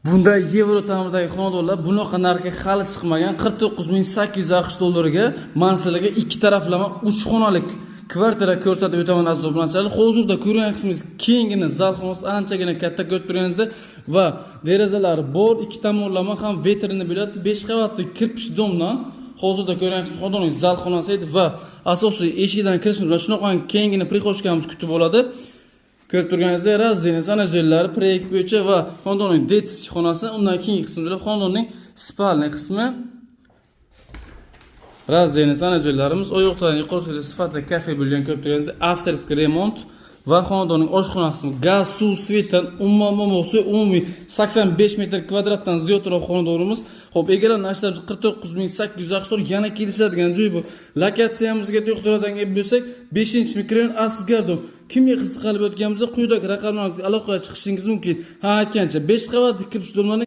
Bunday yevro ta'mirdagi xonadonlar bunaqa narxga hali chiqmagan. 49 800 AQSh dollariga man sizlarga ikki taraflama 3 xonalik kvartira ko'rsatib o'taman, aziz obunachilar. Hozirda ko'rgan qismingiz kengina zal xonasi, anchagina katta ko'rib turganingizdek va derazalari bor, ikki tomonlama ham ветренный bo'ladi. 5 qavatli кирпич дом dan hozirda ko'rgan qismi xonadonning zal xonasi edi va asosiy eshigidan kirishimiz bilan shunaqa kengina прихожка miz kutib oladi. Ko'rib turganingizdek, раздельный санузел lari proyekt bo'yicha va xonadonning детский xonasi, undan keyingi qismida xonadonning спальный qismi, раздельный санузел larimiz, u yoqdan yuqorisigacha sifatli kafe bo'lgan, ko'rib turganingizdek, авторский ремонт va xonadonning oshxona qismi gaz, suv, свет dan umuman muammosi, umumiy 85 metr kvadratdan ziyodroq xonadonimiz. Xo'p, egalanishlar 49 800 AQSh dollar, yana kelishadigan joy bu. Lokatsiyamizga to'xtaladigan bo'lsak, 5 mikrorayon, Asgardon. Kimga qiziqarli o'tgan bo'lsa, quyidagi raqamlarimizga aloqaga chiqishingiz mumkin. Ha, aytgancha, 5 qavatli кирпич дом larning